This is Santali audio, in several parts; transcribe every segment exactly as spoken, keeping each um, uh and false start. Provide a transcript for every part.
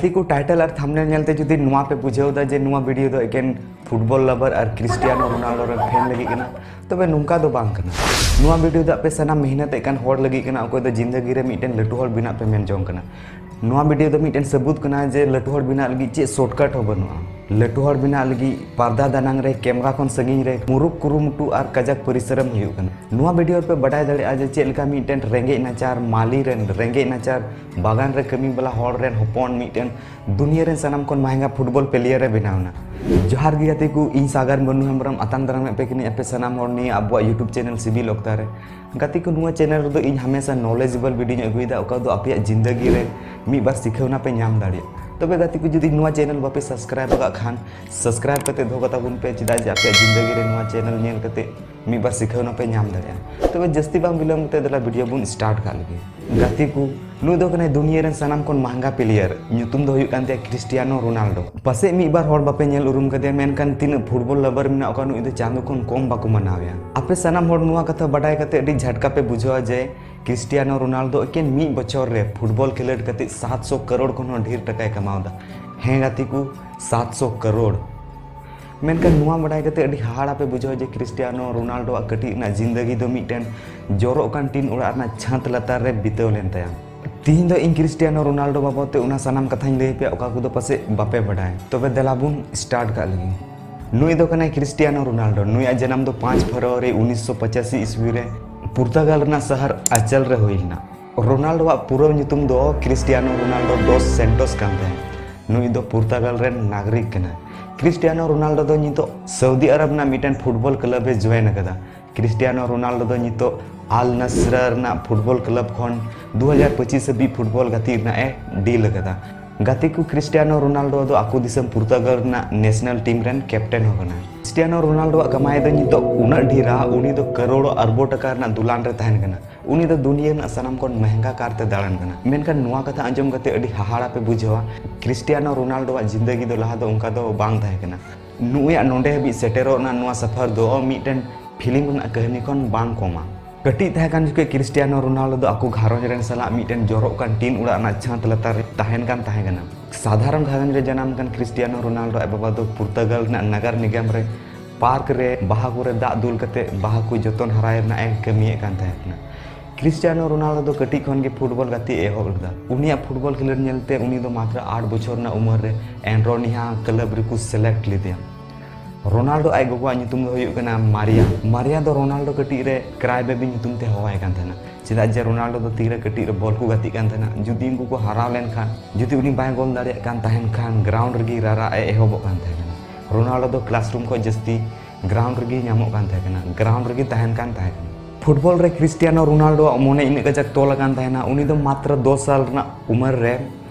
ᱛᱤᱠᱩ, title ᱟᱨ thumbnail ᱧᱮᱞᱛᱮ ᱡᱩᱫᱤ ᱱᱚᱣᱟ ᱯᱮ ᱵᱩᱡᱷᱟᱹᱣ ᱫᱟ ᱡᱮ ᱱᱚᱣᱟ video ᱫᱚ ᱮᱠᱮᱱ football lover ᱟᱨ ᱠᱨᱤᱥᱴᱤᱭᱟᱱᱳ ᱨᱳᱱᱟᱞᱰᱳ ᱨᱮᱱ fan ᱞᱟᱹᱜᱤᱫ ᱠᱟᱱᱟ, ᱛᱚᱵᱮ ᱱᱚᱝᱠᱟ ᱫᱚ ᱵᱟᱝ ᱠᱟᱱᱟ᱾ ᱱᱚᱣᱟ video ᱫᱚ ᱟᱯᱮ ᱥᱟᱱᱟᱢ ᱢᱮᱦᱱᱚᱛᱮᱫ ᱠᱟᱱ ᱦᱚᱲ ᱞᱟᱹᱜᱤᱫ ᱠᱟᱱᱟ, ᱚᱠᱚᱭ ᱫᱚ ᱡᱤᱱᱫᱟᱹᱜᱤ ᱨᱮ ᱢᱤᱫᱴᱮᱱ ᱞᱟᱹᱴᱩ ᱦᱚᱲ ᱵᱮᱱᱟᱜ ᱯᱮ ᱢᱮᱱ ᱡᱚᱝ ᱠᱟᱱᱟ᱾ ᱱᱚᱣᱟ video ᱫᱚ ᱢᱤᱫᱴᱮᱱ ᱥᱟᱹᱵᱩᱛ ᱠᱟᱱᱟ ᱡᱮ ᱞᱟᱹᱴᱩ ᱦᱚᱲ ᱵᱮᱱᱟᱜ ᱞᱟᱹᱜᱤᱫ ᱪᱮᱫ shortcut ᱦᱚᱸ ᱵᱟᱹᱱᱩᱜᱼᱟ᱾ ᱞᱟᱹᱴᱩ ᱦᱚᱲ ᱵᱮᱱᱟᱜ ᱞᱟᱹᱜᱤᱫ ᱯᱟᱨᱫᱟ ᱫᱟᱱᱟᱝ ᱨᱮ, camera ᱠᱷᱚᱱ ᱥᱟᱺᱜᱤᱧ ᱨᱮ ᱢᱩᱨᱩᱠ ᱠᱩᱨᱩᱢᱩᱴᱩ ᱟᱨ ᱠᱟᱡᱟᱠ ᱯᱚᱨᱤᱥᱨᱚᱢ ᱦᱩᱭᱩᱜ ᱠᱟᱱᱟ᱾ ᱱᱚᱣᱟ video ᱨᱮᱯᱮ ᱵᱟᱰᱟᱭ ᱫᱟᱲᱮᱭᱟᱜᱼᱟ ᱡᱮ ᱪᱮᱫ ᱞᱮᱠᱟ ᱢᱤᱫᱴᱮᱱ ᱨᱮᱸᱜᱮᱡ ᱱᱟᱪᱟᱨ ᱢᱟᱹᱞᱤ ᱨᱮᱱ, ᱨᱮᱸᱜᱮᱡ ᱱᱟᱪᱟᱨ ᱵᱟᱜᱟᱱ ᱨᱮ ᱠᱟᱹᱢᱤ ᱵᱟᱞᱟ ᱦᱚᱲ ᱨᱮᱱ ᱦᱚᱯᱚᱱ ᱢᱤᱫᱴᱮᱱ ᱫᱩᱱᱤᱭᱟᱹ ᱨᱮᱱ ᱥᱟᱱᱟᱢ ᱠᱷᱚᱱ ᱢᱟᱦᱮᱝᱜᱟ football player ᱮ ᱵᱮᱱᱟᱣ ᱮᱱᱟ᱾ ᱡᱚᱦᱟᱨ ᱜᱮ ᱜᱟᱛᱮ ᱠᱚ, ᱤᱧ ᱥᱟᱜᱟᱨ ᱢᱟᱹᱱᱩ ᱦᱮᱢᱵᱨᱚᱢ ᱟᱛᱟᱝ ᱫᱟᱨᱟᱢᱮᱫ ᱯᱮ ᱠᱟᱹᱱᱟᱹᱧ ᱟᱯᱮ ᱥᱟᱱᱟᱢ ᱦᱚᱲ ᱱᱤᱭᱟᱹ ᱟᱵᱚᱣᱟᱜ YouTube channel ᱥᱤᱵᱤᱞ ᱚᱠᱛᱟ ᱨᱮ᱾ ᱜᱟᱛᱮ ᱠᱚ, ᱱᱚᱣᱟ channel ᱨᱮᱫᱚ ᱤᱧ ᱦᱟᱢᱮᱥᱟ knowledgeable video ᱧ ᱟᱹᱜᱩᱭᱮᱫᱟ, ᱚᱠᱟ ᱫᱚ ᱟᱯᱮᱭᱟᱜ ᱡᱤᱱᱫᱟᱹᱜᱤ ᱨᱮ ᱢᱤᱫ ᱵᱟᱨ ᱥᱤᱠᱷᱟᱹᱣᱱᱟ ᱯᱮ ᱧᱟᱢ ᱫᱟᱲᱮᱭᱟᱜᱼᱟ᱾ ᱛᱚᱵᱮ ᱜᱟᱛᱮ ᱠᱚ, ᱡᱩᱫᱤ ᱱᱚᱣᱟ channel ᱵᱟᱯᱮ subscribe ᱟᱠᱟᱫ ᱠᱷᱟᱱ subscribe ᱠᱟᱛᱮ ᱫᱚᱦᱚ ᱠᱟᱛᱟ ᱵᱚᱱ ᱯᱮ, ᱪᱮᱫᱟᱜ ᱡᱮ ᱟᱯᱮᱭᱟᱜ ᱡᱤᱱᱫᱟᱹᱜᱤ ᱨᱮ ᱱᱚᱣᱟ channel ᱧᱮᱞ ᱠᱟᱛᱮ ᱢᱤᱫ ᱵᱟᱨ ᱥᱤᱠᱷᱟᱹᱣᱱᱟ ᱯᱮ ᱧᱟᱢ ᱫᱟᱲᱮᱭᱟᱜᱼᱟ᱾ ᱛᱚᱵᱮ ᱡᱟᱹᱥᱛᱤ ᱵᱟᱝ ᱵᱤᱞᱚᱢ ᱠᱟᱛᱮ ᱫᱮᱞᱟ video ᱵᱚᱱ start ᱠᱟᱜ ᱞᱮᱜᱮ᱾ ᱜᱟᱛᱮ ᱠᱚ, ᱱᱩᱭ ᱫᱚ ᱠᱟᱱᱟᱭ ᱫᱩᱱᱤᱭᱟᱹ ᱨᱮᱱ ᱥᱟᱱᱟᱢ ᱠᱷᱚᱱ ᱢᱟᱦᱮᱝᱜᱟ player, ᱧᱩᱛᱩᱢ ᱫᱚ ᱦᱩᱭᱩᱜ ᱠᱟᱱ ᱛᱟᱭᱟ ᱠᱨᱤᱥᱴᱤᱭᱟᱱᱳ ᱨᱳᱱᱟᱞᱰᱳ᱾ ᱯᱟᱥᱮᱡ ᱢᱤᱫ ᱵᱟᱨ ᱦᱚᱲ ᱵᱟᱯᱮ ᱧᱮᱞ ᱩᱨᱩᱢ ᱠᱟᱫᱮᱭᱟ, ᱢᱮᱱᱠᱷᱟᱱ ᱛᱤᱱᱟᱹᱜ football lover ᱢᱮᱱᱟᱜ ᱠᱚᱣᱟ, ᱱᱩᱭ ᱫᱚ ᱪᱟᱸᱫᱚ ᱠᱷᱚᱱ ᱠᱚᱢ ᱵᱟᱠᱚ ᱢᱟᱱᱟᱣᱮᱭᱟ᱾ ᱟᱯᱮ ᱥᱟᱱᱟᱢ ᱦᱚᱲ ᱱᱚᱣᱟ ᱠᱟᱛᱷᱟ ᱵᱟᱰᱟᱭ ᱠᱟᱛᱮ ᱟᱹᱰᱤ ᱡᱷᱟᱴᱠᱟ ᱯᱮ ᱵᱩᱡᱷᱟᱹᱣᱟ ᱡᱮ ᱠᱨᱤᱥᱴᱤᱭᱟᱱᱳ ᱨᱳᱱᱟᱞᱰᱳ ᱮᱠᱮᱱ ᱢᱤᱫ ᱵᱚᱪᱷᱚᱨ ᱨᱮ football ᱠᱷᱮᱞᱳᱰ ᱠᱟᱛᱮ ᱥᱟᱛᱥᱚ ᱠᱟᱨᱳᱲ ᱠᱷᱚᱱ ᱦᱚᱸ ᱰᱷᱮᱨ ᱴᱟᱠᱟᱭ ᱠᱟᱢᱟᱣ ᱮᱫᱟ᱾ ᱦᱮᱸ ᱜᱟᱛᱮ ᱠᱚ, ᱥᱟᱛᱥᱚ ᱠᱟᱨᱳᱲ᱾ ᱢᱮᱱᱠᱷᱟᱱ ᱱᱚᱣᱟ ᱵᱟᱰᱟᱭ ᱠᱟᱛᱮ ᱟᱹᱰᱤ ᱦᱟᱦᱟᱲᱟ ᱯᱮ ᱵᱩᱡᱷᱟᱹᱣᱟ ᱡᱮ ᱠᱨᱤᱥᱴᱤᱭᱟᱱᱳ ᱨᱳᱱᱟᱞᱰᱳᱣᱟᱜ ᱠᱟᱹᱴᱤᱡ ᱨᱮᱱᱟᱜ ᱡᱤᱱᱫᱟᱹᱜᱤ ᱫᱚ ᱢᱤᱫᱴᱮᱱ ᱡᱚᱨᱚᱜ ᱠᱟᱱ ᱴᱤᱱ ᱚᱲᱟᱜ ᱨᱮᱱᱟᱜ ᱪᱷᱟᱸᱫᱽ ᱞᱟᱛᱟᱨ ᱨᱮ ᱵᱤᱛᱟᱹᱣ ᱞᱮᱱ ᱛᱟᱭᱟ᱾ ᱛᱤᱦᱤᱧ ᱫᱚ ᱤᱧ ᱠᱨᱤᱥᱴᱤᱭᱟᱱᱳ ᱨᱳᱱᱟᱞᱰᱳ ᱵᱟᱵᱚᱫ ᱛᱮ ᱚᱱᱟ ᱥᱟᱱᱟᱢ ᱠᱟᱛᱷᱟᱧ ᱞᱟᱹᱭ ᱟᱯᱮᱭᱟ, ᱚᱠᱟ ᱠᱚᱫᱚ ᱯᱟᱥᱮᱡ ᱵᱟᱯᱮ ᱵᱟᱰᱟᱭ᱾ ᱛᱚᱵᱮ ᱫᱮᱞᱟ ᱵᱚᱱ start ᱠᱟᱜ ᱞᱮᱜᱮ᱾ ᱱᱩᱭ ᱫᱚ ᱠᱟᱱᱟᱭ ᱠᱨᱤᱥᱴᱤᱭᱟᱱᱳ ᱨᱳᱱᱟᱞᱰᱳ᱾ ᱱᱩᱭᱟᱜ ᱡᱟᱱᱟᱢ ᱫᱚ ᱯᱟᱸᱪ ᱯᱷᱮᱵᱽᱨᱩᱣᱟᱨᱤ ᱩᱱᱤᱥᱥᱚ ᱯᱚᱸᱪᱟᱥᱤ ᱤᱥᱣᱤ ᱨᱮ ᱯᱩᱨᱛᱟᱜᱟᱞ ᱨᱮᱱᱟᱜ ᱥᱟᱦᱟᱨ ᱟᱪᱟᱞ ᱨᱮ ᱦᱩᱭ ᱞᱮᱱᱟ᱾ ᱨᱳᱱᱟᱞᱰᱳᱣᱟᱜ ᱯᱩᱨᱟᱹ ᱧᱩᱛᱩᱢ ᱫᱚ ᱠᱨᱤᱥᱴᱤᱭᱟᱱᱳ ᱨᱳᱱᱟᱞᱰᱳ ᱰᱚᱥ ᱥᱮᱱᱴᱳᱥ ᱠᱟᱱ ᱛᱟᱭᱟ᱾ ᱱᱩᱭ ᱫᱚ ᱯᱩᱨᱛᱟᱜᱟᱞ ᱨᱮᱱ ᱱᱟᱜᱚᱨᱤᱠ ᱠᱟᱱᱟᱭ᱾ ᱠᱨᱤᱥᱴᱤᱭᱟᱱᱳ ᱨᱳᱱᱟᱞᱰᱳ ᱫᱚ ᱱᱤᱛᱚᱜ ᱥᱟᱣᱫᱤ ᱟᱨᱚᱵ ᱨᱮᱱᱟᱜ ᱢᱤᱫᱴᱮᱱ football club ᱮ join ᱟᱠᱟᱫᱟ᱾ ᱠᱨᱤᱥᱴᱤᱭᱟᱱᱳ ᱨᱳᱱᱟᱞᱰᱳ ᱫᱚ ᱱᱤᱛᱚᱜ ᱟᱞ ᱱᱟᱥᱨᱟ ᱨᱮᱱᱟᱜ football club ᱠᱷᱚᱱ ᱫᱩ ᱦᱟᱡᱟᱨ ᱯᱚᱸᱪᱤᱥ ᱦᱟᱹᱵᱤᱡ football ᱜᱟᱛᱮᱜ ᱨᱮᱱᱟᱜ ᱮ deal ᱟᱠᱟᱫᱟ᱾ ᱜᱟᱛᱮ ᱠᱚ, ᱠᱨᱤᱥᱴᱤᱭᱟᱱᱳ ᱨᱳᱱᱟᱞᱰᱳ ᱫᱚ ᱟᱠᱚ ᱫᱤᱥᱚᱢ ᱯᱩᱨᱛᱟᱜᱟᱞ ᱨᱮᱱᱟᱜ national team ᱨᱮᱱ captain ᱦᱚᱸ ᱠᱟᱱᱟᱭ᱾ ᱠᱨᱤᱥᱴᱤᱭᱟᱱᱳ ᱨᱳᱱᱟᱞᱰᱳᱣᱟᱜ ᱠᱟᱢᱟᱭ ᱫᱚ ᱱᱤᱛᱚᱜ ᱩᱱᱟᱹᱜ ᱰᱷᱮᱨᱟ, ᱩᱱᱤ ᱫᱚ ᱠᱟᱨᱳᱲ ᱟᱨᱵᱚ ᱴᱟᱠᱟ ᱨᱮᱱᱟᱜ ᱫᱩᱞᱟᱱ ᱨᱮ ᱛᱟᱦᱮᱱ ᱠᱟᱱᱟ᱾ ᱩᱱᱤ ᱫᱚ ᱫᱩᱱᱤᱭᱟᱹ ᱨᱮᱱᱟᱜ ᱥᱟᱱᱟᱢ ᱠᱷᱚᱱ ᱢᱮᱦᱮᱝᱜᱟ ᱠᱟᱨ ᱛᱮ ᱫᱟᱬᱟᱱ ᱠᱟᱱᱟ᱾ ᱢᱮᱱᱠᱷᱟᱱ ᱱᱚᱣᱟ ᱠᱟᱛᱷᱟ ᱟᱸᱡᱚᱢ ᱠᱟᱛᱮ ᱟᱹᱰᱤ ᱦᱟᱦᱟᱲᱟ ᱯᱮ ᱵᱩᱡᱷᱟᱹᱣᱟ᱾ ᱠᱨᱤᱥᱴᱤᱭᱟᱱᱳ ᱨᱳᱱᱟᱞᱰᱳᱣᱟᱜ ᱡᱤᱱᱫᱟᱹᱜᱤ ᱫᱚ ᱞᱟᱦᱟ ᱫᱚ ᱚᱱᱠᱟ ᱫᱚ ᱵᱟᱝ ᱛᱟᱦᱮᱸ ᱠᱟᱱᱟ᱾ ᱱᱩᱭᱟᱜ ᱱᱚᱸᱰᱮ ᱦᱟᱹᱵᱤᱡ ᱥᱮᱴᱮᱨᱚᱜ ᱨᱮᱱᱟᱜ ᱱᱚᱣᱟ ᱥᱟᱯᱷᱟᱨ ᱫᱚ ᱢᱤᱫᱴᱮᱱ film ᱨᱮᱱᱟᱜ ᱠᱟᱹᱦᱱᱤ ᱠᱷᱚᱱ ᱵᱟᱝ ᱠᱚᱢᱟ᱾ ᱠᱟᱹᱴᱤᱡ ᱛᱟᱦᱮᱸ ᱠᱟᱱ ᱡᱚᱠᱷᱮᱡ ᱠᱨᱤᱥᱴᱤᱭᱟᱱᱳ ᱨᱳᱱᱟᱞᱰᱳ ᱫᱚ ᱟᱠᱚ ᱜᱷᱟᱨᱚᱸᱡᱽ ᱨᱮᱱ ᱥᱟᱞᱟᱜ ᱢᱤᱫᱴᱮᱱ ᱡᱚᱨᱚᱜ ᱠᱟᱱ ᱴᱤᱱ ᱚᱲᱟᱜ ᱨᱮᱱᱟᱜ ᱪᱷᱟᱸᱫᱽ ᱞᱟᱛᱟᱨ ᱨᱮ ᱛᱟᱦᱮᱱ ᱠᱟᱱ ᱛᱟᱦᱮᱸ ᱠᱟᱱᱟ᱾ ᱥᱟᱫᱷᱟᱨᱚᱱ ᱜᱷᱟᱨᱚᱸᱡᱽ ᱨᱮ ᱡᱟᱱᱟᱢ ᱟᱠᱟᱱ ᱠᱨᱤᱥᱴᱤᱭᱟᱱᱳ ᱨᱳᱱᱟᱞᱰᱳ ᱟᱡ ᱵᱟᱵᱟ ᱫᱚ ᱯᱩᱨᱛᱟᱜᱟᱞ ᱨᱮᱱᱟᱜ ᱱᱟᱜᱟᱨ ᱱᱤᱜᱟᱢ ᱨᱮ ᱯᱟᱨᱠ ᱨᱮ ᱵᱟᱦᱟ ᱠᱚᱨᱮ ᱫᱟᱜ ᱫᱩᱞ ᱠᱟᱛᱮ ᱵᱟᱦᱟ ᱠᱚ ᱡᱚᱛᱚᱱ ᱦᱟᱨᱟᱭ ᱨᱮᱱᱟᱜ ᱮ ᱠᱟᱹᱢᱤᱭᱮᱫ ᱠᱟᱱ ᱛᱟᱦᱮᱸ ᱠᱟᱱᱟ᱾ ᱠᱨᱤᱥᱴᱤᱭᱟᱱᱳ ᱨᱳᱱᱟᱞᱰᱳ ᱫᱚ ᱠᱟᱹᱴᱤᱡ ᱠᱷᱚᱱ ᱜᱮ ᱯᱷᱩᱴᱵᱚᱞ ᱜᱟᱛᱮᱜ ᱮ ᱮᱦᱚᱵ ᱞᱮᱫᱟ᱾ ᱩᱱᱤᱭᱟᱜ ᱯᱷᱩᱴᱵᱚᱞ ᱠᱷᱮᱞᱳᱰ ᱧᱮᱞᱛᱮ ᱩᱱᱤ ᱫᱚ ᱢᱟᱛᱨᱚ ᱟᱴ ᱵᱚᱪᱷᱚᱨ ᱨᱮᱱᱟᱜ ᱩᱢᱮᱨ ᱨᱮ ᱮᱱᱨᱳᱱᱤᱦᱟ ᱠᱞᱟᱵᱽ ᱨᱮᱠᱚ ᱥᱤᱞᱮᱠᱴ ᱞᱮᱫᱮᱭᱟ᱾ ᱨᱳᱱᱟᱞᱰᱳ ᱟᱡ ᱜᱚᱜᱚᱣᱟᱜ ᱧᱩᱛᱩᱢ ᱫᱚ ᱦᱩᱭᱩᱜ ᱠᱟᱱᱟ ᱢᱟᱨᱤᱭᱟ᱾ ᱢᱟᱨᱤᱭᱟ ᱫᱚ ᱨᱳᱱᱟᱞᱰᱳ ᱠᱟᱹᱴᱤᱡ ᱨᱮ ᱠᱨᱟᱭ ᱵᱮᱵᱤ ᱧᱩᱛᱩᱢ ᱛᱮ ᱦᱚᱦᱚᱣᱟᱭ ᱠᱟᱱ ᱛᱟᱦᱮᱱᱟ, ᱪᱮᱫᱟᱜ ᱡᱮ ᱨᱳᱱᱟᱞᱰᱳ ᱫᱚ ᱛᱤᱨᱮ ᱠᱟᱹᱴᱤᱡ ᱨᱮ ᱵᱚᱞ ᱠᱚ ᱜᱟᱛᱮᱜ ᱠᱟᱱ ᱛᱟᱦᱮᱱᱟ, ᱡᱩᱫᱤ ᱩᱱᱠᱩ ᱠᱚ ᱦᱟᱨᱟᱣ ᱞᱮᱱᱠᱷᱟᱱ, ᱡᱩᱫᱤ ᱩᱱᱤ ᱵᱟᱭ ᱜᱳᱞ ᱫᱟᱲᱮᱭᱟᱜ ᱠᱟᱱ ᱛᱟᱦᱮᱱ ᱠᱷᱟᱱ, ᱜᱨᱟᱣᱩᱱᱰ ᱨᱮᱜᱮ ᱨᱟᱨᱟᱜ ᱮ ᱮᱦᱚᱵᱚᱜ ᱠᱟᱱ ᱛᱟᱦᱮᱸ ᱠᱟᱱᱟ᱾ ᱨᱳᱱᱟᱞᱰᱳ ᱫᱚ ᱠᱞᱟᱥᱨᱩᱢ ᱠᱷᱚᱱ ᱡᱟᱹᱥᱛᱤ ᱜᱨᱟᱣᱩᱱᱰ ᱨᱮᱜᱮ ᱧᱟᱢᱚᱜ ᱠᱟᱱ ᱛᱟᱦᱮᱸ ᱠᱟᱱᱟ, ᱜᱨᱟᱣᱩᱱᱰ ᱨᱮᱜᱮ ᱛᱟᱦᱮᱱ ᱠᱟᱱ ᱛᱟᱦᱮᱸ ᱠᱟᱱᱟ᱾ ᱯᱷᱩᱴᱵᱚᱞ ᱨᱮ ᱠᱨᱤᱥᱴᱤᱭᱟᱱᱳ ᱨᱳᱱᱟᱞᱰᱳᱣᱟᱜ ᱢᱚᱱᱮ ᱤᱱᱟᱹᱜ ᱠᱟᱡᱟᱠ ᱛᱚᱞ ᱟᱠᱟᱱ ᱛᱟᱦᱮᱱᱟ᱾ ᱩᱱᱤ ᱫᱚ ᱢᱟᱛᱨᱚ ᱫᱚᱥ ᱥᱟᱞ ᱨᱮᱱᱟᱜ ᱩᱢᱮᱨ ᱨᱮ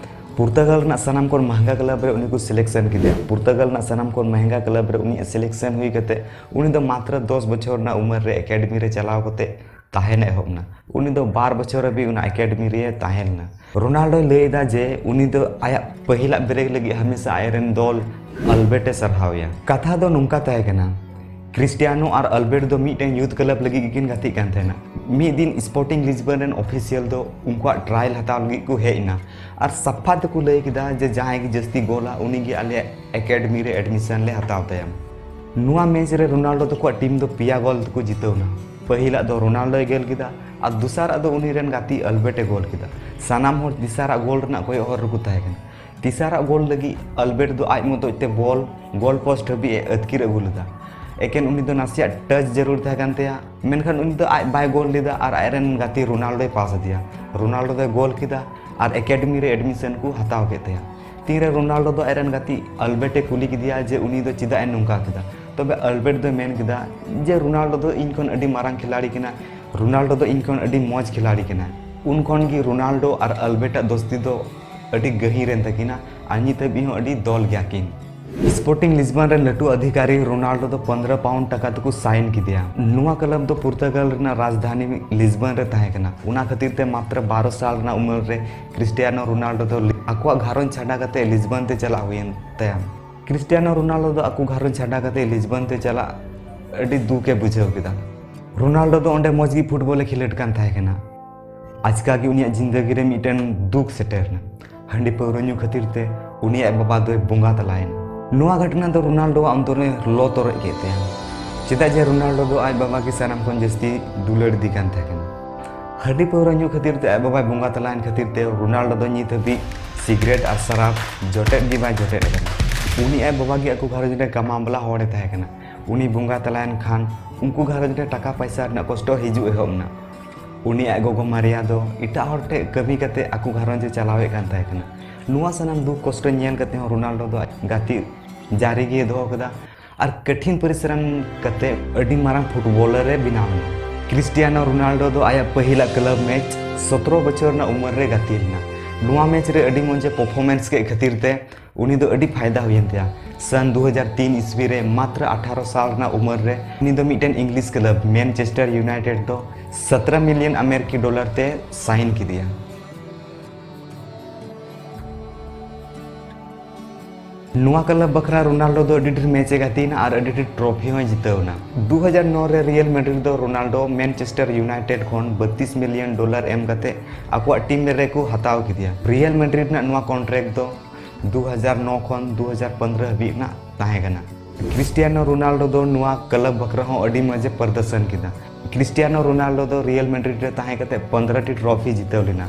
ᱯᱩᱨᱛᱟᱜᱟᱞ ᱨᱮᱱᱟᱜ ᱥᱟᱱᱟᱢ ᱠᱷᱚᱱ ᱢᱟᱦᱝᱜᱟ ᱠᱞᱟᱵᱽ ᱨᱮ ᱩᱱᱤ ᱠᱚ ᱥᱤᱞᱮᱠᱥᱚᱱ ᱠᱮᱫᱮᱭᱟ᱾ ᱯᱩᱨᱛᱟᱜᱟᱞ ᱨᱮᱱᱟᱜ ᱥᱟᱱᱟᱢ ᱠᱷᱚᱱ ᱢᱟᱦᱝᱜᱟ ᱠᱞᱟᱵᱽ ᱨᱮ ᱩᱱᱤᱭᱟᱜ ᱥᱤᱞᱮᱠᱥᱚᱱ ᱦᱩᱭ ᱠᱟᱛᱮ ᱩᱱᱤ ᱫᱚ ᱢᱟᱛᱨᱚ ᱫᱚᱥ ᱵᱚᱪᱷᱚᱨ ᱨᱮᱱᱟᱜ ᱩᱢᱮᱨ ᱨᱮ ᱮᱠᱟᱰᱮᱢᱤ ᱨᱮ ᱪᱟᱞᱟᱣ ᱠᱟᱛᱮ ᱛᱟᱦᱮᱱ ᱮ ᱮᱦᱚᱵ ᱮᱱᱟ᱾ ᱩᱱᱤ ᱫᱚ ᱵᱟᱨ ᱵᱚᱪᱷᱚᱨ ᱦᱟᱹᱵᱤᱡ ᱚᱱᱟ ᱮᱠᱟᱰᱮᱢᱤ ᱨᱮ ᱛᱟᱦᱮᱸ ᱞᱮᱱᱟ᱾ ᱨᱳᱱᱟᱞᱰᱳᱭ ᱞᱟᱹᱭ ᱮᱫᱟ ᱡᱮ ᱩᱱᱤ ᱫᱚ ᱟᱭᱟᱜ ᱯᱟᱹᱦᱤᱞᱟᱜ ᱵᱨᱮᱠ ᱞᱟᱹᱜᱤᱫ ᱦᱟᱢᱮᱥᱟ ᱟᱡ ᱨᱮᱱ ᱫᱚᱞ ᱟᱞᱵᱮᱨᱴ ᱮ ᱥᱟᱨᱦᱟᱣᱮᱭᱟ᱾ ᱠᱟᱛᱷᱟ ᱫᱚ ᱱᱚᱝᱠᱟ ᱛᱟᱦᱮᱸ ᱠᱟᱱᱟ, ᱠᱨᱤᱥᱴᱤᱭᱟᱱᱳ ᱟᱨ ᱟᱞᱵᱮᱨᱴ ᱫᱚ ᱢᱤᱫᱴᱮᱱ ᱭᱩᱛᱷ ᱠᱞᱟᱵᱽ ᱞᱟᱹᱜᱤᱫ ᱜᱮᱠᱤᱱ ᱜᱟᱛᱮᱜ ᱠᱟᱱ ᱛᱟᱦᱮᱱᱟ᱾ ᱢᱤᱫ ᱫᱤᱱ ᱥᱯᱳᱨᱴᱤᱝ ᱞᱤᱥᱵᱚᱱ ᱨᱮᱱ ᱚᱯᱷᱤᱥᱤᱭᱟᱞ ᱫᱚ ᱩᱱᱠᱩᱣᱟᱜ ᱴᱨᱟᱭᱟᱞ ᱦᱟᱛᱟᱣ ᱞᱟᱹᱜᱤᱫ ᱠᱚ ᱦᱮᱡ ᱮᱱᱟ ᱟᱨ ᱥᱟᱯᱷᱟ ᱛᱮᱠᱚ ᱞᱟᱹᱭ ᱠᱮᱫᱟ ᱡᱮ ᱡᱟᱦᱟᱸᱭ ᱜᱮ ᱡᱟᱹᱥᱛᱤ ᱜᱳᱞᱟ ᱩᱱᱤ ᱜᱮ ᱟᱞᱮᱭᱟᱜ ᱮᱠᱟᱰᱮᱢᱤ ᱨᱮ ᱮᱰᱢᱤᱥᱚᱱ ᱞᱮ ᱦᱟᱛᱟᱣ ᱛᱟᱭᱟ᱾ ᱱᱚᱣᱟ ᱢᱮᱪ ᱨᱮ ᱨᱳᱱᱟᱞᱰᱳ ᱛᱟᱠᱚᱣᱟᱜ ᱴᱤᱢ ᱫᱚ ᱯᱮᱭᱟ ᱜᱳᱞ ᱛᱮᱠᱚ ᱡᱤᱛᱟᱹᱣ ᱮᱱᱟ᱾ ᱯᱟᱹᱦᱤᱞᱟᱜ ᱫᱚ ᱨᱳᱱᱟᱞᱰᱳᱭ ᱜᱳᱞ ᱠᱮᱫᱟ ᱟᱨ ᱫᱚᱥᱟᱨᱟᱜ ᱫᱚ ᱩᱱᱤ ᱨᱮᱱ ᱜᱟᱛᱮ ᱟᱞᱵᱮᱨᱴ ᱮ ᱜᱳᱞ ᱠᱮᱫᱟ᱾ ᱥᱟᱱᱟᱢ ᱦᱚᱲ ᱛᱮᱥᱟᱨᱟᱜ ᱜᱳᱞ ᱨᱮᱱᱟᱜ ᱠᱚᱭᱚᱜ ᱦᱚᱨ ᱨᱮᱠᱚ ᱛᱟᱦᱮᱸ ᱠᱟᱱᱟ᱾ ᱛᱮᱥᱟᱨᱟᱜ ᱜᱳᱞ ᱞᱟᱹᱜᱤᱫ ᱟᱞᱵᱮᱨᱴ ᱫᱚ ᱟᱡ ᱢᱚᱛᱚᱡ ᱛᱮ ᱵᱚᱞ ᱜᱳᱞ ᱯᱳᱥᱴ ᱦᱟᱹᱵᱤᱡ ᱮ ᱟᱹᱛᱠᱤᱨ ᱟᱹᱜᱩ ᱞᱮᱫᱟ᱾ ᱮᱠᱮᱱ ᱩᱱᱤ ᱫᱚ ᱱᱟᱥᱮᱭᱟᱜ ᱴᱟᱪ ᱡᱟᱹᱨᱩᱲ ᱛᱟᱦᱮᱸ ᱠᱟᱱ ᱛᱟᱭᱟ, ᱢᱮᱱᱠᱷᱟᱱ ᱩᱱᱤ ᱫᱚ ᱟᱡ ᱵᱟᱭ ᱜᱳᱞ ᱞᱮᱫᱟ ᱟᱨ ᱟᱡ ᱨᱮᱱ ᱜᱟᱛᱮ ᱨᱳᱱᱟᱞᱰᱳᱭ ᱯᱟᱥ ᱟᱫᱮᱭᱟ᱾ ᱨᱳᱱᱟᱞᱰᱳ ᱫᱚᱭ ᱜᱳᱞ ᱠᱮᱫᱟ ᱟᱨ ᱮᱠᱟᱰᱮᱢᱤ ᱨᱮ ᱮᱰᱢᱤᱥᱚᱱ ᱠᱚ ᱦᱟᱛᱟᱣ ᱠᱮᱫ ᱛᱟᱭᱟ᱾ ᱛᱤᱱᱨᱮ ᱨᱳᱱᱟᱞᱰᱳ ᱫᱚ ᱟᱡ ᱨᱮᱱ ᱜᱟᱛᱮ ᱟᱞᱵᱮᱨᱴ ᱮ ᱠᱩᱞᱤ ᱠᱮᱫᱮᱭᱟ ᱡᱮ ᱩᱱᱤ ᱫᱚ ᱪᱮᱫᱟᱜ ᱮ ᱱᱚᱝᱠᱟ ᱠᱮᱫᱟ, ᱛᱚᱵᱮ ᱟᱞᱵᱮᱨᱴ ᱫᱚᱭ ᱢᱮᱱ ᱠᱮᱫᱟ ᱡᱮ ᱨᱳᱱᱟᱞᱰᱳ ᱫᱚ ᱤᱧ ᱠᱷᱚᱱ ᱟᱹᱰᱤ ᱢᱟᱨᱟᱝ ᱠᱷᱤᱞᱟᱲᱤ ᱠᱟᱱᱟᱭ, ᱨᱳᱱᱟᱞᱰᱳ ᱫᱚ ᱤᱧ ᱠᱷᱚᱱ ᱟᱹᱰᱤ ᱢᱚᱡᱽ ᱠᱷᱤᱞᱟᱲᱤ ᱠᱟᱱᱟᱭ᱾ ᱩᱱ ᱠᱷᱚᱱ ᱜᱮ ᱨᱳᱱᱟᱞᱰᱳ ᱟᱨ ᱟᱞᱵᱮᱨᱴ ᱟᱜ ᱫᱳᱥᱛᱤ ᱫᱚ ᱟᱹᱰᱤ ᱜᱟᱹᱦᱤᱨ ᱮᱱ ᱛᱟᱹᱠᱤᱱᱟ ᱟᱨ ᱱᱤᱛ ᱦᱟᱹᱵᱤᱡ ᱦᱚᱸ ᱟᱹᱰᱤ ᱫᱚᱞ ᱜᱮᱭᱟ ᱠᱤᱱ᱾ ᱥᱯᱳᱨᱴᱤᱝ ᱞᱤᱥᱵᱚᱱ ᱨᱮᱱ ᱞᱟᱹᱴᱩ ᱚᱫᱷᱤᱠᱟᱨᱤ ᱨᱳᱱᱟᱞᱰᱳ ᱫᱚ ᱯᱚᱱᱫᱽᱨᱚ ᱯᱟᱣᱩᱱᱰ ᱴᱟᱠᱟ ᱛᱮᱠᱚ ᱥᱟᱭᱤᱱ ᱠᱮᱫᱮᱭᱟ᱾ ᱱᱚᱣᱟ ᱠᱞᱟᱵᱽ ᱫᱚ ᱯᱩᱨᱛᱟᱜᱟᱞ ᱨᱮᱱᱟᱜ ᱨᱟᱡᱽᱫᱷᱟᱱᱤ ᱞᱤᱥᱵᱚᱱ ᱨᱮ ᱛᱟᱦᱮᱸ ᱠᱟᱱᱟ᱾ ᱚᱱᱟ ᱠᱷᱟᱹᱛᱤᱨ ᱛᱮ ᱢᱟᱛᱨᱚ ᱵᱟᱨᱚ ᱥᱟᱞ ᱨᱮᱱᱟᱜ ᱩᱢᱮᱨ ᱨᱮ ᱠᱨᱤᱥᱴᱤᱭᱟᱱᱳ ᱨᱳᱱᱟᱞᱰᱳ ᱫᱚ ᱟᱠᱚᱣᱟᱜ ᱜᱷᱟᱨᱚᱸᱡᱽ ᱪᱷᱟᱰᱟ ᱠᱟᱛᱮ ᱞᱤᱥᱵᱚᱱ ᱛᱮ ᱪᱟᱞᱟᱜ ᱦᱩᱭᱮᱱ ᱛᱟᱭᱟ᱾ ᱠᱨᱤᱥᱴᱤᱭᱟᱱᱳ ᱨᱳᱱᱟᱞᱰᱳ ᱫᱚ ᱟᱠᱚ ᱜᱷᱟᱨᱚᱸᱡᱽ ᱪᱷᱟᱰᱟ ᱠᱟᱛᱮ ᱞᱤᱥᱵᱚᱱ ᱛᱮ ᱪᱟᱞᱟᱜ ᱟᱹᱰᱤ ᱫᱩᱠ ᱮ ᱵᱩᱡᱷᱟᱹᱣ ᱠᱮᱫᱟ᱾ ᱨᱳᱱᱟᱞᱰᱳ ᱫᱚ ᱚᱸᱰᱮ ᱢᱚᱡᱽ ᱜᱮ ᱯᱷᱩᱴᱵᱚᱞ ᱮ ᱠᱷᱮᱞᱳᱰ ᱠᱟᱱ ᱛᱟᱦᱮᱸ ᱠᱟᱱᱟ᱾ ᱟᱪᱠᱟ ᱜᱮ ᱩᱱᱤᱭᱟᱜ ᱡᱤᱱᱫᱟᱹᱜᱤ ᱨᱮ ᱢᱤᱫᱴᱮᱱ ᱫᱩᱠ ᱥᱮᱴᱮᱨ ᱮᱱᱟ᱾ ᱦᱟᱺᱰᱤ ᱯᱟᱹᱣᱨᱟᱹ ᱧᱩ ᱠᱷᱟᱹᱛᱤᱨ ᱛᱮ ᱩᱱᱤᱭᱟᱜ ᱵᱟᱵᱟ ᱫᱚᱭ ᱵᱚᱸᱜᱟ ᱛᱟᱞᱟᱭᱮᱱᱟ᱾ ᱱᱚᱣᱟ ᱜᱷᱚᱴᱚᱱᱟ ᱫᱚ ᱨᱳᱱᱟᱞᱰᱳᱣᱟᱜ ᱚᱱᱛᱚᱨ ᱮ ᱞᱚ ᱛᱚᱨᱚᱡ ᱠᱮᱫ ᱛᱟᱭᱟ᱾ ᱪᱮᱫᱟᱜ ᱡᱮ ᱨᱳᱱᱟᱞᱰᱳ ᱫᱚ ᱟᱡ ᱵᱟᱵᱟ ᱜᱮ ᱥᱟᱱᱟᱢ ᱠᱷᱚᱱ ᱡᱟᱹᱥᱛᱤ ᱫᱩᱞᱟᱹᱲ ᱤᱫᱤ ᱠᱟᱱ ᱛᱟᱦᱮᱸ ᱠᱟᱱᱟ᱾ ᱦᱟᱺᱰᱤ ᱯᱟᱹᱣᱨᱟᱹ ᱧᱩ ᱠᱷᱟᱹᱛᱤᱨ ᱛᱮ ᱟᱡ ᱵᱟᱵᱟᱭ ᱵᱚᱸᱜᱟ ᱛᱟᱞᱟᱭᱮᱱ ᱠᱷᱟᱹᱛᱤᱨ ᱛᱮ ᱨᱳᱱᱟᱞᱰᱳ ᱫᱚ ᱱᱤᱛ ᱦᱟᱹᱵᱤᱡ ᱥᱤᱜᱨᱮᱴ ᱟᱨ ᱥᱟᱨᱟᱯ ᱡᱚᱴᱮᱫ ᱜᱮ ᱵᱟᱭ ᱡᱚᱴᱮᱫ ᱟᱠᱟᱱᱟ᱾ ᱩᱱᱤ ᱟᱡ ᱵᱟᱵᱟ ᱜᱮ ᱟᱠᱚ ᱜᱷᱟᱨᱚᱸᱡᱽ ᱨᱮ ᱠᱟᱢᱟᱣ ᱵᱟᱞᱟ ᱦᱚᱲᱮ ᱛᱟᱦᱮᱸ ᱠᱟᱱᱟ᱾ ᱩᱱᱤ ᱵᱚᱸᱜᱟ ᱛᱟᱞᱟᱭᱮᱱ ᱠᱷᱟᱱ ᱩᱱᱠᱩ ᱜᱷᱟᱨᱚᱸᱡᱽ ᱨᱮ ᱴᱟᱠᱟ ᱯᱟᱭᱥᱟ ᱨᱮᱱᱟᱜ ᱠᱚᱥᱴᱚ ᱦᱤᱡᱩᱜ ᱮᱦᱚᱵ ᱮᱱᱟ᱾ ᱩᱱᱤ ᱟᱡ ᱜᱚᱜᱚ ᱢᱟᱨᱤᱭᱟ ᱫᱚ ᱮᱴᱟᱜ ᱦᱚᱲ ᱴᱷᱮᱱ ᱠᱟᱹᱢᱤ ᱠᱟᱛᱮ ᱟᱠᱚ ᱜᱷᱟᱨᱚᱸᱡᱽ ᱮ ᱪᱟᱞᱟᱣᱮᱫ ᱠᱟᱱ ᱛᱟᱦᱮᱸ ᱠᱟᱱᱟ᱾ ᱱᱚᱣᱟ ᱥᱟᱱᱟᱢ ᱫᱩᱠ ᱠᱚᱥᱴᱚ ᱧᱮᱞ ᱠᱟᱛᱮ ᱦᱚᱸ ᱨᱳᱱᱟᱞᱰᱳ ᱫᱚ ᱟᱡ ᱜᱟᱛᱮ ᱡᱟᱹᱨᱤ ᱜᱮ ᱫᱚᱦᱚ ᱠᱮᱫᱟ ᱟᱨ ᱠᱟᱴᱷᱤᱱ ᱯᱚᱨᱤᱥᱨᱚᱢ ᱠᱟᱛᱮ ᱟᱹᱰᱤ ᱢᱟᱨᱟᱝ ᱯᱷᱩᱴᱵᱚᱞᱟᱨ ᱮ ᱵᱮᱱᱟᱣ ᱮᱱᱟ᱾ ᱠᱨᱤᱥᱴᱤᱭᱟᱱᱳ ᱨᱳᱱᱟᱞᱰᱳ ᱫᱚ ᱟᱭᱟᱜ ᱯᱟᱹᱦᱤᱞᱟᱜ ᱠᱞᱟᱵᱽ ᱢᱮᱪ ᱥᱚᱛᱨᱚ ᱵᱚᱪᱷᱚᱨ ᱨᱮᱱᱟᱜ ᱩᱢᱮᱨ ᱨᱮ ᱜᱟᱛᱮ ᱞᱮᱱᱟ᱾ ᱱᱚᱣᱟ ᱢᱮᱪ ᱨᱮ ᱟᱹᱰᱤ ᱢᱚᱡᱽ ᱮ ᱯᱟᱨᱯᱷᱚᱨᱢᱮᱱᱥ ᱠᱮᱫ ᱠᱷᱟᱹᱛᱤᱨ ᱛᱮ ᱩᱱᱤ ᱫᱚ ᱟᱹᱰᱤ ᱯᱷᱟᱭᱫᱟ ᱦᱩᱭᱮᱱ ᱛᱟᱭᱟ᱾ ᱥᱟᱱ ᱫᱩ ᱦᱟᱡᱟᱨ ᱛᱤᱱ ᱤᱥᱣᱤ ᱨᱮ ᱢᱟᱛᱨᱚ ᱟᱴᱷᱟᱨᱚ ᱥᱟᱞ ᱨᱮᱱᱟᱜ ᱩᱢᱮᱨ ᱨᱮ ᱩᱱᱤ ᱫᱚ ᱢᱤᱫᱴᱮᱱ ᱤᱝᱞᱤᱥ ᱠᱞᱟᱵᱽ ᱢᱮᱱᱪᱮᱥᱴᱟᱨ ᱭᱩᱱᱟᱭᱴᱮᱰ ᱫᱚ ᱥᱚᱛᱨᱚ ᱢᱤᱞᱤᱭᱚᱱ ᱟᱢᱮᱨᱤᱠᱤ ᱰᱚᱞᱟᱨ ᱛᱮ ᱥᱟᱭᱤᱱ ᱠᱮᱫᱮᱭᱟ᱾ ᱱᱚᱣᱟ ᱠᱞᱟᱵᱽ ᱵᱟᱠᱷᱨᱟ ᱨᱳᱱᱟᱞᱰᱳ ᱫᱚ ᱟᱹᱰᱤ ᱰᱷᱮᱨ ᱢᱮᱪ ᱮ ᱜᱟᱛᱮᱭᱮᱱᱟ ᱟᱨ ᱟᱹᱰᱤ ᱰᱷᱮᱨ ᱴᱨᱚᱯᱷᱤ ᱦᱚᱸᱭ ᱡᱤᱛᱟᱹᱣ ᱮᱱᱟ᱾ ᱫᱩ ᱦᱟᱡᱟᱨ ᱱᱚ ᱨᱮ ᱨᱤᱭᱟᱞ ᱢᱮᱰᱨᱤᱰ ᱫᱚ ᱨᱳᱱᱟᱞᱰᱳ ᱢᱮᱱᱪᱮᱥᱴᱟᱨ ᱭᱩᱱᱟᱭᱴᱮᱰ ᱠᱷᱚᱱ ᱵᱟᱛᱤᱥ ᱢᱤᱞᱤᱭᱚᱱ ᱰᱚᱞᱟᱨ ᱮᱢ ᱠᱟᱛᱮ ᱟᱠᱚᱣᱟᱜ ᱴᱤᱢ ᱨᱮᱠᱚ ᱦᱟᱛᱟᱣ ᱠᱮᱫᱮᱭᱟ᱾ ᱨᱤᱭᱟᱞ ᱢᱮᱰᱨᱤᱰ ᱨᱮᱱᱟᱜ ᱱᱚᱣᱟ ᱠᱚᱱᱴᱨᱟᱠᱴ ᱫᱚ ᱫᱩ ᱦᱟᱡᱟᱨ ᱱᱚ ᱠᱷᱚᱱ ᱫᱩ ᱦᱟᱡᱟᱨ ᱯᱚᱱᱫᱽᱨᱚ ᱦᱟᱹᱵᱤᱡ ᱨᱮᱱᱟᱜ ᱛᱟᱦᱮᱸ ᱠᱟᱱᱟ᱾ ᱠᱨᱤᱥᱴᱤᱭᱟᱱᱳ ᱨᱳᱱᱟᱞᱰᱳ ᱫᱚ ᱱᱚᱣᱟ ᱠᱞᱟᱵᱽ ᱵᱟᱠᱷᱨᱟ ᱦᱚᱸ ᱟᱹᱰᱤ ᱢᱚᱡᱽ ᱮ ᱯᱨᱚᱫᱚᱨᱥᱚᱱ ᱠᱮᱫᱟ᱾ ᱠᱨᱤᱥᱴᱤᱭᱟᱱᱳ ᱨᱳᱱᱟᱞᱰᱳ ᱫᱚ ᱨᱤᱭᱟᱞ ᱢᱮᱰᱨᱤᱰ ᱨᱮ ᱛᱟᱦᱮᱸ ᱠᱟᱛᱮ ᱯᱚᱱᱫᱽᱨᱚ ᱴᱤ ᱴᱨᱚᱯᱷᱤ ᱡᱤᱛᱟᱹᱣ ᱞᱮᱱᱟ᱾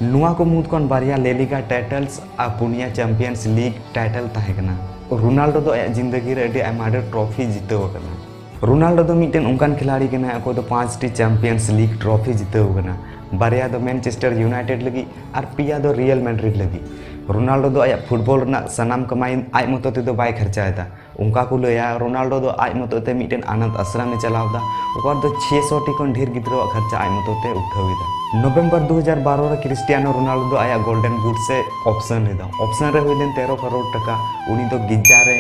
ᱱᱚᱣᱟ ᱠᱚ ᱢᱩᱫᱽ ᱠᱷᱚᱱ ᱵᱟᱨᱭᱟ ᱞᱮ ᱞᱤᱜᱟ ᱴᱟᱭᱴᱚᱞᱥ ᱟᱨ ᱯᱩᱱᱭᱟ ᱪᱟᱢᱯᱤᱭᱟᱱᱥ ᱞᱤᱜᱽ ᱴᱟᱭᱴᱚᱞ ᱛᱟᱦᱮᱸ ᱠᱟᱱᱟ᱾ ᱨᱳᱱᱟᱞᱰᱳ ᱫᱚ ᱟᱭᱟᱜ ᱡᱤᱱᱫᱟᱹᱜᱤ ᱨᱮ ᱟᱹᱰᱤ ᱟᱭᱢᱟ ᱰᱷᱮᱨ ᱴᱨᱚᱯᱷᱤ ᱡᱤᱛᱟᱹᱣ ᱟᱠᱟᱱᱟ᱾ ᱨᱳᱱᱟᱞᱰᱳ ᱫᱚ ᱢᱤᱫᱴᱮᱱ ᱚᱱᱠᱟᱱ ᱠᱷᱤᱞᱟᱲᱤ ᱠᱟᱱᱟᱭ, ᱚᱠᱚᱭ ᱫᱚ ᱯᱟᱸᱪ ᱴᱤ ᱪᱟᱢᱯᱤᱭᱟᱱᱥ ᱞᱤᱜᱽ ᱴᱨᱚᱯᱷᱤ ᱡᱤᱛᱟᱹᱣ ᱟᱠᱟᱱᱟ᱾ ᱵᱟᱨᱭᱟ ᱫᱚ ᱢᱮᱱᱪᱮᱥᱴᱟᱨ ᱭᱩᱱᱟᱭᱴᱮᱰ ᱞᱟᱹᱜᱤᱫ ᱟᱨ ᱯᱮᱭᱟ ᱫᱚ ᱨᱤᱭᱟᱞ ᱢᱮᱰᱨᱤᱰ ᱞᱟᱹᱜᱤᱫ᱾ ᱨᱳᱱᱟᱞᱰᱳ ᱫᱚ ᱟᱭᱟᱜ ᱯᱷᱩᱴᱵᱚᱞ ᱨᱮᱱᱟᱜ ᱥᱟᱱᱟᱢ ᱠᱟᱢᱟᱭ ᱟᱡ ᱢᱚᱛᱚ ᱛᱮᱫᱚ ᱵᱟᱭ ᱠᱷᱚᱨᱪᱟᱭᱮᱫᱟ᱾ ᱚᱱᱠᱟ ᱠᱚ ᱞᱟᱹᱭᱟ, ᱨᱳᱱᱟᱞᱰᱳ ᱫᱚ ᱟᱡ ᱢᱚᱛᱚ ᱛᱮ ᱢᱤᱫᱴᱮᱱ ᱟᱱᱟᱛᱷ ᱟᱥᱨᱚᱢ ᱮ ᱪᱟᱞᱟᱣ ᱮᱫᱟ, ᱚᱠᱟ ᱨᱮᱫᱚ ᱪᱷᱮᱥᱚ ᱴᱤ ᱠᱷᱚᱱ ᱰᱷᱮᱨ ᱜᱤᱫᱽᱨᱟᱹᱣᱟᱜ ᱠᱷᱚᱨᱪᱟ ᱟᱡ ᱢᱚᱛᱚ ᱛᱮ ᱩᱴᱷᱟᱹᱣ ᱮᱫᱟ᱾ ᱱᱚᱵᱷᱮᱢᱵᱚᱨ ᱫᱩ ᱦᱟᱡᱟᱨ ᱵᱟᱨᱚ ᱨᱮ ᱠᱨᱤᱥᱴᱤᱭᱟᱱᱳ ᱨᱳᱱᱟᱞᱰᱳ ᱫᱚ ᱟᱭᱟᱜ ᱜᱳᱞᱰᱮᱱ ᱵᱩᱴᱥ ᱮ ᱚᱯᱥᱚᱱ ᱞᱮᱫᱟ᱾ ᱚᱯᱥᱚᱱ ᱨᱮ ᱦᱩᱭ ᱞᱮᱱ ᱛᱮᱨᱚ ᱠᱟᱨᱳᱲ ᱴᱟᱠᱟ ᱩᱱᱤ ᱫᱚ ᱜᱤᱡᱟ ᱨᱮ,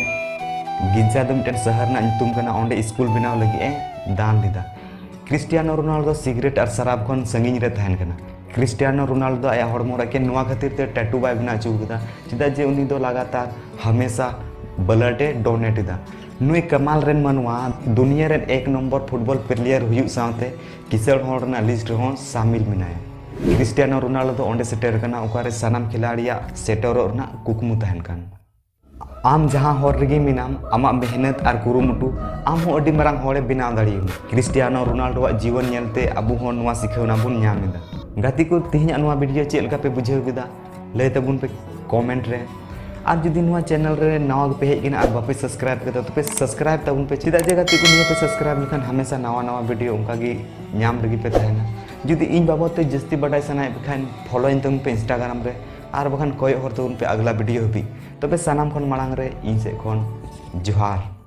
ᱜᱤᱡᱟ ᱫᱚ ᱢᱤᱫᱴᱮᱱ ᱥᱚᱦᱚᱨ ᱨᱮᱱᱟᱜ ᱧᱩᱛᱩᱢ ᱠᱟᱱᱟ, ᱚᱸᱰᱮ ᱥᱠᱩᱞ ᱵᱮᱱᱟᱣ ᱞᱟᱹᱜᱤᱫ ᱮ ᱫᱟᱱ ᱞᱮᱫᱟ᱾ ᱠᱨᱤᱥᱴᱤᱭᱟᱱᱳ ᱨᱳᱱᱟᱞᱰᱳ ᱫᱚ ᱥᱤᱜᱨᱮᱴ ᱟᱨ ᱥᱟᱨᱟᱯ ᱠᱷᱚᱱ ᱥᱟᱺᱜᱤᱧ ᱨᱮ ᱛᱟᱦᱮᱱ ᱠᱟᱱᱟ᱾ ᱠᱨᱤᱥᱴᱤᱭᱟᱱᱳ ᱨᱳᱱᱟᱞᱰᱳ ᱫᱚ ᱟᱭᱟᱜ ᱦᱚᱲᱢᱚ ᱨᱮ ᱮᱠᱮᱱ ᱱᱚᱣᱟ ᱠᱷᱟᱹᱛᱤᱨ ᱛᱮ ᱴᱮᱴᱩ ᱵᱟᱭ ᱵᱮᱱᱟᱣ ᱦᱚᱪᱚ ᱠᱟᱫᱟ, ᱪᱮᱫᱟᱜ ᱡᱮ ᱩᱱᱤ ᱫᱚ ᱞᱟᱜᱟᱛᱟᱨ ᱦᱟᱢᱮᱥᱟ ᱵᱞᱟᱰ ᱮ ᱰᱳᱱᱮᱴ ᱮᱫᱟ᱾ ᱱᱩᱭ ᱠᱟᱢᱟᱞ ᱨᱮᱱ ᱢᱟᱱᱣᱟ ᱫᱩᱱᱤᱭᱟᱹ ᱨᱮᱱ ᱮᱠ ᱱᱚᱢᱵᱚᱨ ᱯᱷᱩᱴᱵᱚᱞ ᱯᱞᱮᱭᱟᱨ ᱦᱩᱭᱩᱜ ᱥᱟᱶᱛᱮ ᱠᱤᱥᱟᱹᱬ ᱦᱚᱲ ᱨᱮᱱᱟᱜ ᱞᱤᱥᱴ ᱨᱮᱦᱚᱸ ᱥᱟᱢᱤᱞ ᱢᱮᱱᱟᱭᱟ᱾ ᱠᱨᱤᱥᱴᱤᱭᱟᱱᱳ ᱨᱳᱱᱟᱞᱰᱳ ᱫᱚ ᱚᱸᱰᱮ ᱥᱮᱴᱮᱨ ᱟᱠᱟᱱᱟ, ᱚᱠᱟᱨᱮ ᱥᱟᱱᱟᱢ ᱠᱷᱤᱞᱟᱲᱤᱭᱟᱜ ᱥᱮᱴᱮᱨᱚᱜ ᱨᱮᱱᱟᱜ ᱠᱩᱠᱢᱩ ᱛᱟᱦᱮᱱ ᱠᱟᱱ᱾ ᱟᱢ ᱡᱟᱦᱟᱸ ᱦᱚᱨ ᱨᱮᱜᱮ ᱢᱮᱱᱟᱢ, ᱟᱢᱟᱜ ᱢᱮᱦᱱᱚᱛ ᱟᱨ ᱠᱩᱨᱩᱢᱩᱴᱩ ᱟᱢ ᱦᱚᱸ ᱟᱹᱰᱤ ᱢᱟᱨᱟᱝ ᱦᱚᱲᱮ ᱵᱮᱱᱟᱣ ᱫᱟᱲᱮᱭᱟᱢᱟ᱾ ᱠᱨᱤᱥᱴᱤᱭᱟᱱᱳ ᱨᱳᱱᱟᱞᱰᱳᱣᱟᱜ ᱡᱤᱭᱚᱱ ᱧᱮᱞᱛᱮ ᱟᱵᱚ ᱦᱚᱸ ᱱᱚᱣᱟ ᱥᱤᱠᱷᱟᱹᱣᱱᱟ ᱵᱚᱱ ᱧᱟᱢ ᱮᱫᱟ᱾ ᱜᱟᱛᱮ ᱠᱚ, ᱛᱮᱦᱮᱧᱟᱜ ᱱᱚᱣᱟ ᱵᱷᱤᱰᱤᱭᱳ ᱪᱮᱫ ᱞᱮᱠᱟ ᱯᱮ ᱵᱩᱡᱷᱟᱹᱣ ᱠᱮᱫᱟ? ᱞᱟᱹᱭ ᱛᱟᱵᱚᱱ ᱯᱮ ᱠᱚᱢᱮᱱᱴ ᱨᱮ᱾ ᱟᱨ ᱡᱩᱫᱤ ᱱᱚᱣᱟ ᱪᱮᱱᱮᱞ ᱨᱮ ᱱᱟᱣᱟ ᱜᱮᱯᱮ ᱦᱮᱡ ᱟᱠᱟᱱᱟ ᱟᱨ ᱵᱟᱯᱮ ᱥᱟᱵᱥᱠᱨᱟᱭᱤᱵ ᱠᱟᱫᱟ, ᱛᱚᱵᱮ ᱥᱟᱵᱥᱠᱨᱟᱭᱤᱵ ᱛᱟᱵᱚᱱ ᱯᱮ᱾ ᱪᱮᱫᱟᱜ ᱡᱮ ᱜᱟᱛᱮ ᱠᱚ, ᱱᱤᱭᱟᱹ ᱯᱮ ᱥᱟᱵᱥᱠᱨᱟᱭᱤᱵ ᱞᱮᱠᱷᱟᱱ ᱦᱟᱢᱮᱥᱟ ᱱᱟᱣᱟ ᱱᱟᱣᱟ ᱵᱷᱤᱰᱤᱭᱳ ᱚᱱᱠᱟ ᱜᱮ ᱧᱟᱢ ᱨᱮᱜᱮ ᱯᱮ ᱛᱟᱦᱮᱱᱟ᱾ ᱡᱩᱫᱤ ᱤᱧ ᱵᱟᱵᱚᱫ ᱛᱮ ᱡᱟᱹᱥᱛᱤ ᱵᱟᱰᱟᱭ ᱥᱟᱱᱟᱭᱮᱫ ᱯᱮ ᱠᱷᱟᱱ ᱯᱷᱚᱞᱳᱭᱤᱧ ᱛᱟᱵᱚᱱ ᱯᱮ ᱤᱱᱥᱴᱟᱜᱨᱟᱢ ᱨᱮ, ᱟᱨ ᱵᱟᱠᱷᱟᱱ ᱠᱚᱭᱚᱜ ᱦᱚᱨ ᱛᱟᱵᱚᱱ ᱯᱮ ᱟᱜᱽᱞᱟ ᱵᱷᱤᱰᱤᱭᱳ ᱦᱟᱹᱵᱤᱡ᱾ ᱛᱚᱵᱮ ᱥᱟᱱᱟᱢ ᱠᱷᱚᱱ ᱢᱟᱲᱟᱝ ᱨᱮ ᱤᱧ ᱥᱮᱫ ᱠᱷᱚᱱ ᱡᱚᱦᱟᱨ᱾